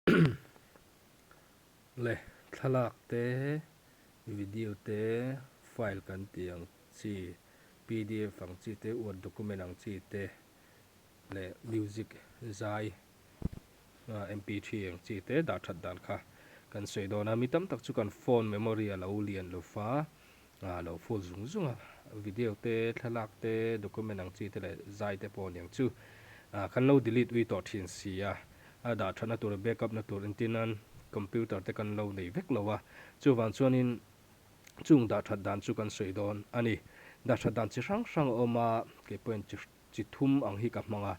Le thlalak te, video te, file kan tih ang chi, pdf ang chi te, word document ang chi te leh music zai mp3 ang chi te dah that dan kha kan sawi dawn a. Mi tam tak chu kan phone memory a lo lian lo va, a lo full zung zung a, video te, thlalak te, document ang chi te leh zai te pawh aniang chu kan lo delete ui tawh thin si a, a dah thatna tur backup na tur entir nan computer te kan lo nei vek lo a, chuvang chuanin chung dah that dan chu kan sawi dawn a ni. Dah that dan chi hrang hrang a awm a, kei pawhin chi chi thum ang hi ka hmang a,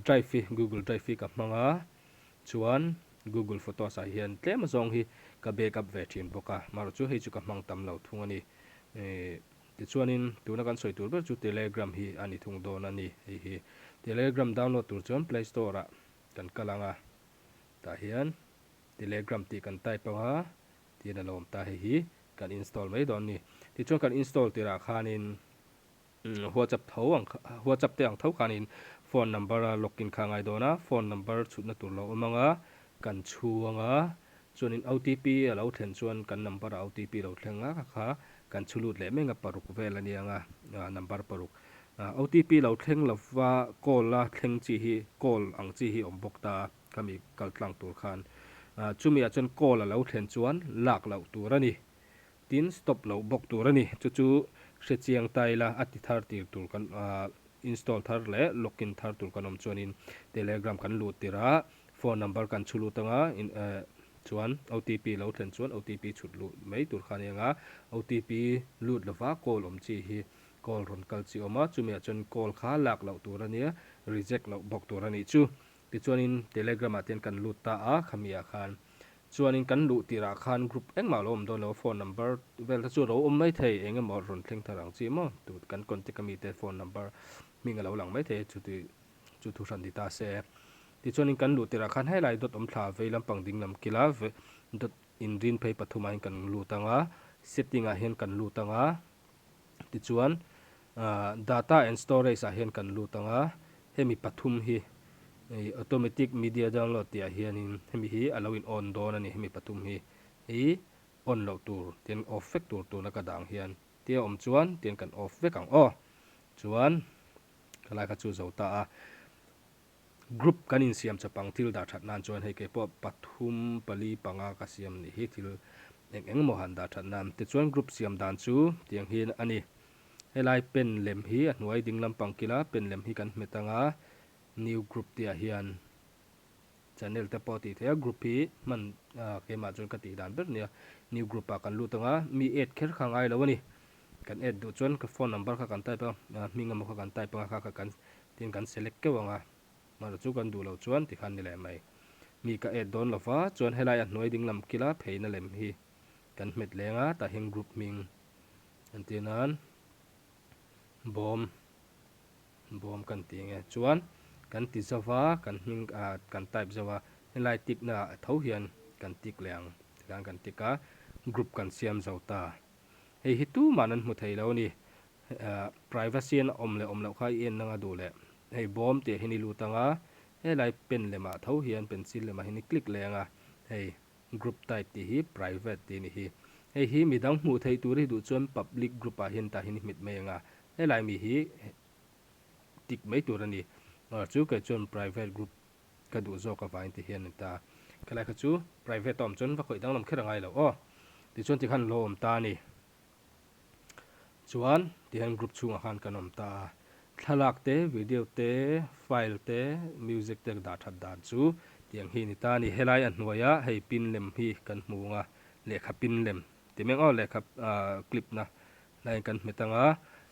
drive hi google drive hi ka hmang a, Chuan Google Photos ah hian tlem azawng hi ka back up ve thin bawk a, marawh chu hei chu ka hmang tam lo thung a ni. Tichuanin tuna kan sawi tur ber chu Telegram hi a ni thung dawn a ni hei hi. Telegram download tur chuan Play Store ah kan kal ang a, tah hian Telegram tih kan type ang a, tiin a lo awm ta hei hi kan install mai dawn a ni. Tichuan kan install tirah khanin WhatsApp tho ang WhatsApp te ang tho khanin phone number a login kha a ngai dawn a, phone number chhutna tur lo awm ang a, kan chhu ang a, chuanin OTP a lo thlen chuan kan number a OTP lo thleng a kha kan chhu lut leh meng a paruk vel a nia ang a, number paruk. OTP lo thleng lova call a thleng chi hi call ang chi hi awm bawk ta a, khami kal tlang tur khan. Chumi ah chuan call a lo thlen chuan lak loh tur a ni. Tin, stop loh bawk tur a ni. Chu chu hre chiang ta ila, a ti thar tir tur kan install thar leh login thar tur kan awm chuanin Telegram kan luh tir a, phone number kan chhu lut anga chuan OTP lo thlen chuan OTP chhut luh mai tur kha a ni ang a, OTP lut lova call awm chi hi call rawn kal chi awm a, chumiah chuan call kha lak loh tur a nia, reject loh bawk tur a nih chu. Tichuanin Telegram ah te hian kan lut ta a, khamiah khan Chuanin kan luh tirah khan group engmah lo awm dawn lo, phone number vel te chu alo awm mai thei, eng emaw rawn thleng thar ang chi maw, tu kan contact ami te phone number hming alo lang mai thei chuti chu thu hran ni ta se. Tichuanin kan luh tirah khan helai dawt awm thla vei lampang ding lam kila dawt inrin phei pathumah hian kan lut ang a, setting ah hian kan lut ang a, Tichuan data and storage ah hian kan lut ang a, hemi pathum hi automatic media download tih ah hianin hemi hi a lo in on dawn a ni, hemi pathum hi hi on loh tur tian off vek tur tuna ka dang hian tia awm chuan tian kan off vek ang aw. Chuan khalai kha chu zo ta a. Group kan insiam chap ang thil dah that nan chuan hei kei pawh pathum pali panga ka siam nih hi thil eng eng emaw han dah that nan tichuan group siam dan chu tiang hian a ni. Helai pen lem hi a hnuai ding lampang kila pen lem hi kan hmet anga new group tih ah hian channel te pawh a tih theih a group hi hman keimah chuan ka tih dan ber nia new group ah kan lut anga mi add kher kha ngai lo a ni. Kan add duh chuan ka phone number kha kan type a hming emaw kha kan type anga kha kha kan Tin kan select keuh ang a, hmanraw chu kan duh loh chuan tikhan ni leh mai. Mi ka add dawn lova, chuan helai a hnuai ding lam kila pheina lem hi kan hmet leng a, tah hian group hming an tih nan bawm bawm kan ti ang e. Chuan kan ti zo va, kan hming ah kan type zo a, helai tick na ah tho hian kan tick leh ang, tikhan kan tick a, group kan siam zo ta. Hei hi tuman an hmu thei lo a ni. Privacy an awm leh awm loh kha i en nanga duh leh hei bawm tih ah hian i lut anga helai pen lemah tho hian pencil lemah hian i click leh anga hei group type tih hi private tih a ni hi. Hei hi midang hmuh theih tur hi duh chuan public group ah hian tah hian i hmet mai anga helai mi hi tick mai tur a ni. Chu kei chuan private group ka duh zawk avangin ti hian a ni ta. Khelai kha chu private a awm chuan va khawih danglam kher a ngai lo aw. Tichuan tikhan lo awm ta a ni. Chuan tihian group chhungah khan kan awm ta a, thlalak te, video te, file te, music te dah that dan chu tiang hi a ni ta a ni. Helai a hnuaia hei pin lem hi kan hmu ang a, lehkha pin lem ti mai ang aw, lehkha clip na laiin kan hmet ang a,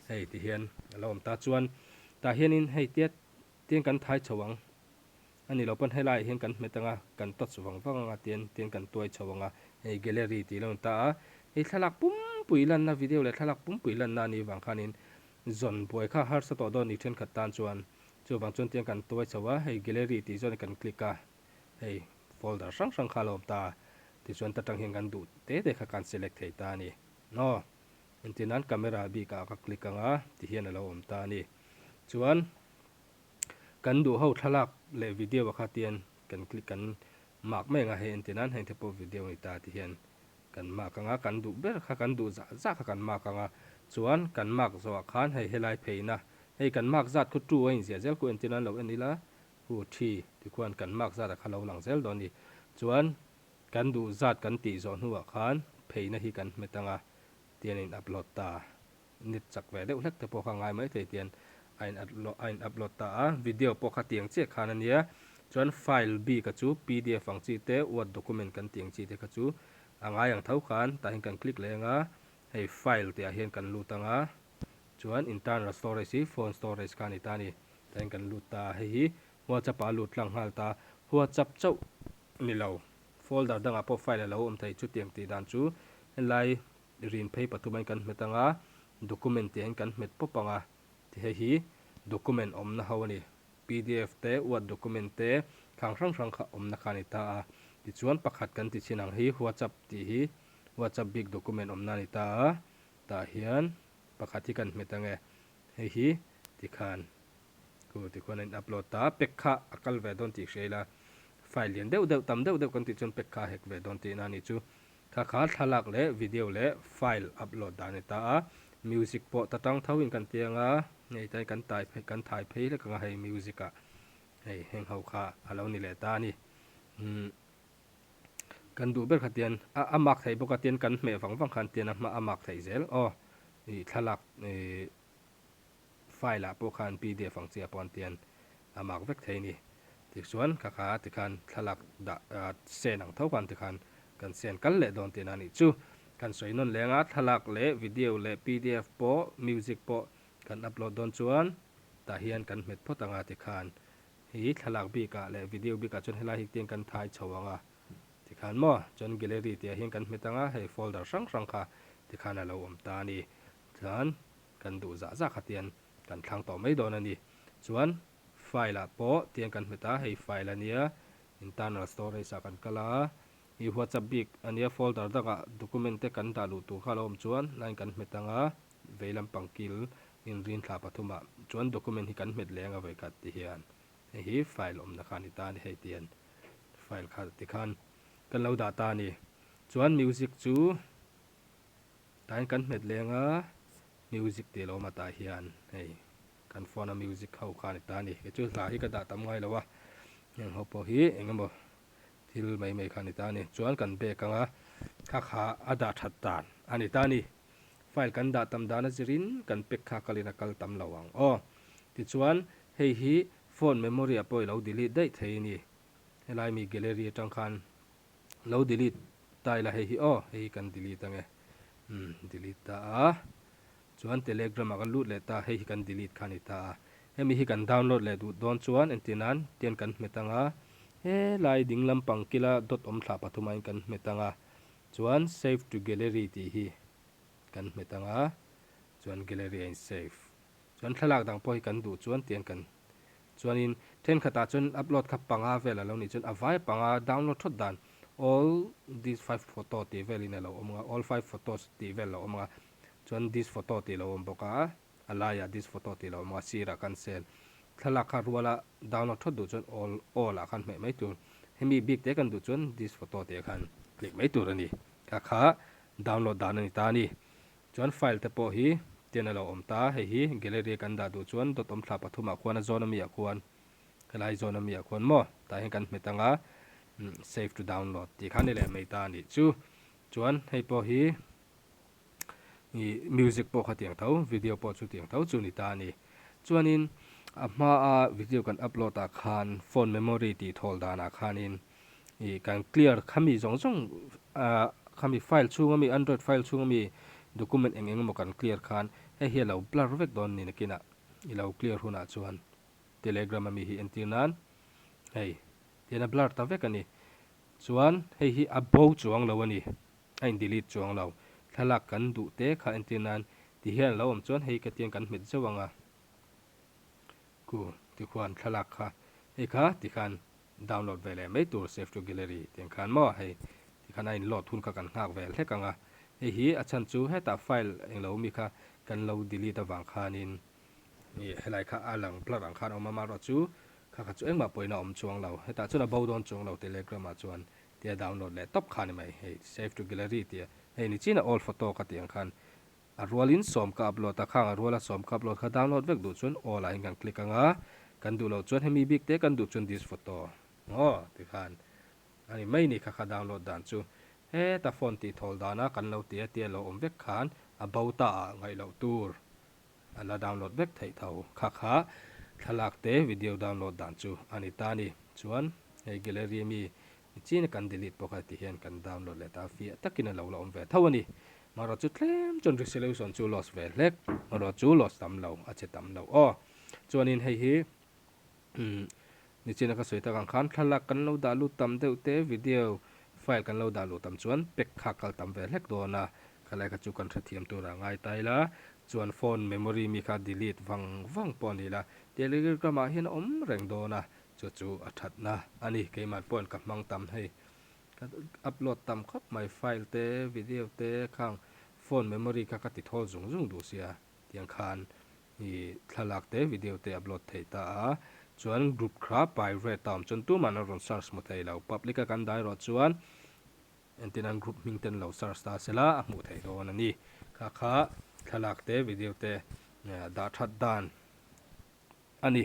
hei tihian a lo awm ta. Chuan tah hianin hei tiat tian kan thai chho ang. A ni lo pawn helaiah hian kan hmet anga, kan touch vang vang anga tian tian kan tuai chho anga, hei gallery tih lo ni ta a. Hei thlalak pumpui lanna video leh thlalak pumpui lanna a nih vang khanin zawn buai kha harsa tawh dawn ni thenkhat tan chuan chuvang chuan tiang kan tuai chho a, hei gallery tih zawn kan click a, hei folder hrang hrang kha a lo awm ta a, tichuan ta tang hian kan duh te te kha kan select thei ta a ni. Aw, entir nan camera bikah ka click anga tihian a lo awm ta a ni. Chuan. Kan duh ho thlalak leh video ah kha tian kan click kan mark mai ang a hei entir nan heng te pawh video a ni ta ti hian kan mark ang a kan duh ber kha kan duh zah zah kha kan mark ang a chuan kan mark zawhah khan hei helai pheina hei kan mark zat khu two a inziah zel khu entir nan lo en ila khu thi tikhuan kan mark zat a kha lo lang zel dawn a ni chuan kan duh zat kan tih zawh hnuah khan pheina hi kan hmet ang a tian a in upload ta. Net chak ve deuh hlek te pawh kha ngai maithei tian a in a in upload ta a, video pawh kha tiang chiah khan a nia, chuan file bik a chu pdf ang chi te word document kan tih ang chi te kha chu a ngai ang tho khan tah hian kan click leh ang a, hei file tih ah hian kan lut ang a, chuan internal storage hi phone storage kha a ni ta a ni, tah hian kan lut ta a, hei hi whatsapp ah a lut tlang nghal ta, whatsapp chauh ni lo folder dangah pawh file a lo awm thei chutiang tih dan chu helai Rin phei pathum ain kan hmet anga, document tih ain kan hmet pawp anga, ti hei hi document awmna ho a ni. Pdf te, word document te, thlang hrang hrang kha awmna kha a ni ta a. Tichuan pakhat kan ti chhin ang hi WhatsApp tih hi WhatsApp bik document awmna a ni ta a, tah hian pakhat hi kan hmet ange, hei hi tikhan Khu tikhuan a in upload ta, pack kha a kal ve dawn tih hria ila, file lian deuh deuh tam deuh deuh kan tih chuan pack kha a hek ve dawn tihna a ni chu. Kha kha thlalak leh video leh file upload dan a ni ta a, music pawh ta tang tho in kan ti ang a, hei tain kan tai phei kan thai phei hlek ang a hei music ah hei heng ho kha a lo ni leh ta a ni. Umm kan duh ber kha tian a a mark theih bawk a tian kan hmeh vang vang khan tian a hma a mark theih zel aw ih thlalak ih. File ah pawh khan pdf ang chi ah pawh an tian a mark vek thei a ni. Tichuan kha kha tikhan thlalak dah sen ang tho khan tikhan kan sen kal leh dawn tihna a nih chu. Kan sawi nawn leng a, thlalak leh video leh pdf pawh music pawh kan upload dawn chuan tah hian kan hmet phawt ang a tikhan hi thlalak bik ah leh video bik ah chuan helai hi tiang kan thai chho ang a tikhan maw chuan gallery tih ah hian kan hmet ang a hei folder hrang hrang kha tikhan a lo awm ta a ni. Chuan kan duh zah zah kha tian kan thlang tawh mai dawn a ni. Chuan file ah pawh tiang kan hmet a, hei file a nia, internal storage ah kan kal a, hi whatsapp bik a nia folder dangah document te kan dah luh tur kha a lo awm chuan line kan hmet ang a, vei lampang kil inrin thla pathum ah chuan document hi kan hmet leh ang a vawikhat ti hian hei hi file awmna kha a ni ta a ni hei tian file kha tikhan kan lo dah ta a ni. Chuan music chu. Tain kan hmet leng a, music tih lo awm a tah hian hei kan phone a music ho kha a ni ta a ni. Kei chu hla hi ka dah tam ngai lo a, heng ho pawh hi eng emaw thil mai mai kha a ni ta a ni. Chuan kan bag anga kha kha a dah that dan a ni ta a ni. File kan dah tam dan a zirin kan pack kha kalin a kal tam lo ang aw. Tichuan hei hi phone memory ah pawh i lo delete daih thei a ni. Helai mi gallery atang khan Lo delete ta ila hei hi aw, hei hi kan delete ange. Umm delete ta a, chuan telegram ah kan lut leh ta, hei hi kan delete kha a ni ta a. Hemi hi kan download leh duh dawn chuan entir nan tian kan hmet ang a, helai ding lampang kila dot awm thla pathum ah in kan hmet ang a, chuan save to gallery tih hi kan hmet ang a, chuan gallery a in save. Chuan thlalak dang pawh hi kan duh chuan tian kan Chuanin thenkhatah chuan upload kha panga vel a lo nih chuan a vai panga download thawt dan all these five photo tih velin a lo awm ang a, all five photos tih vel a lo awm ang a, chuan this photo tih a lo awm bawk a, a laiah this photo tih a lo awm ang a, sirah khan sel thlalak kha ruala download thawt duh chuan all all ah khan hmeh mai tur, hemi bik te kan duh chuan this photo tih ah khan click mai tur a ni, kha kha download dan a ni ta a ni. Chuan file te pawh hi tian a lo awm ta, hei hi gallery a kan dah duh chuan dot awm thla pathum ah khuan a zawn ami ah khuan helai zawn ami ah khuan maw tah hian kan hmet ang a save to download tih kha a ni leh mai ta a nih chu. Chuan hei pawh hi ih music pawh kha tiang tho video pawh chu tiang tho chu ni ta a ni. Chuanin a hma a video kan upload ah khan phone memory tih thawl dan ah khanin ih kan clear khami zawng zawng ah khami file chhunga mi android file chhunga mi document eng eng emaw kan clear khan hei hi a lo blur vek dawn ni nakinah i lo clear hunah chuan telegram ami hi entir nan hei tian a blur ta vek a ni chuan hei hi a bo chuang lo a ni a in delete chuang lo thlalak kan duh te kha entir nan ti hian a lo awm chuan hei ka tiang kan hmet zeuh ang a ku tikhuan thlalak kha hei kha tikhan Download ve leh mai tur save to gallery tiang khan maw hei tikhan a in load hun kha kan nghak vel hlek ang a, hei hi a chhan chu hetah file englo mi kha kan lo delete avang khanin ih helai kha a lang blur ang khan a awm a, amaherawhchu. Kha kha chu engmah pawhin a awm chuang lo. Hetah chuan a bo dawn chuang lo Telegram ah chuan tia download leh tawp kha a ni mai. Hei save to gallery tia hei ni chin a old photo ka tih ang khan a rualin sawm ka upload a, khang a ruala sawm ka upload kha download vek duh chuan all ah hian kan click ang a, kan duh loh chuan hemi bik te kan duh chuan this photo aw tikhan a ni mai ni kha kha download dan chu heta phone tih thawl dana kan lo ti a tia lo awm vek khan a bo ta ah ngaih loh tur. A la download vek theih tho. Kha kha thlalak te video download dan chu a ni ta a ni. Chuan hei gallery ami nichin a kan delete pawh kha ti hian kan download leh ta a, fiah takin a lo la awm ve tho a ni. Marawh chu tlem chuan resolution chu loss ve hlek, marawh chu loss tam lo, a che tam lo aw. Chuanin hei hi umm nichin a ka sawi tak ang khan thlalak kan lo dah lut tam deuh te, video file kan lo dah luh tam chuan pack kha kal tam ve hlek dawn a, khalai kha chu kan hrethiam turah ngai ta ila. Chuan phone memory mi kha delete vang vang pawh a ni la, Telegram ah hian a awm reng dawn a, chu chu a thatna a ni. Keimah pawhin ka hmang tam hei, ka upload tam khawp mai file te, video te khang phone memory kha ka ti thawl zung zung duh sia, tiang khan i thlalak te video te upload thei ta a. Chuan group kha private a awm chuan tuman an rawn search hmu thei lo, public a kan dah erawh chuan Entin an group hming ten lo search ta sela a hmuh theih dawn a ni. Kha kha thlalak te video te dah that dan a ni.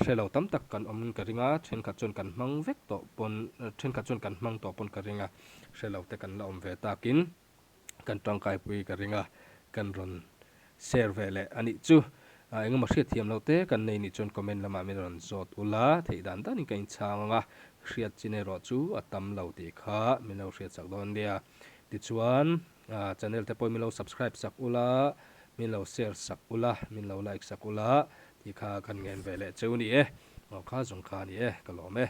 Hre lo tam tak kan awm ka ring a, thenkhat chuan kan hmang vek tawh pawn thenkhat chuan kan hmang tawh pawn ka ring a, hre lo te kan la awm ve takin kan tangkaipui ka ring a, kan rawn Share ve leh a nih chu. Engemaw hriat thiam loh te kan nei nih chuan comment lamah min rawn zawt ula, theih dan danin ka inchhang ang a, hriat chin erawh chu a tam lo tih kha min lo hriat sak dawn nia. Tichuan channel te pawh min lo subscribe sak ula, min lo share sak ula, min lo like sak ula tih kha kan ngen ve leh cheu ni e. Aw kha zawng kha a ni e, ka lawm e.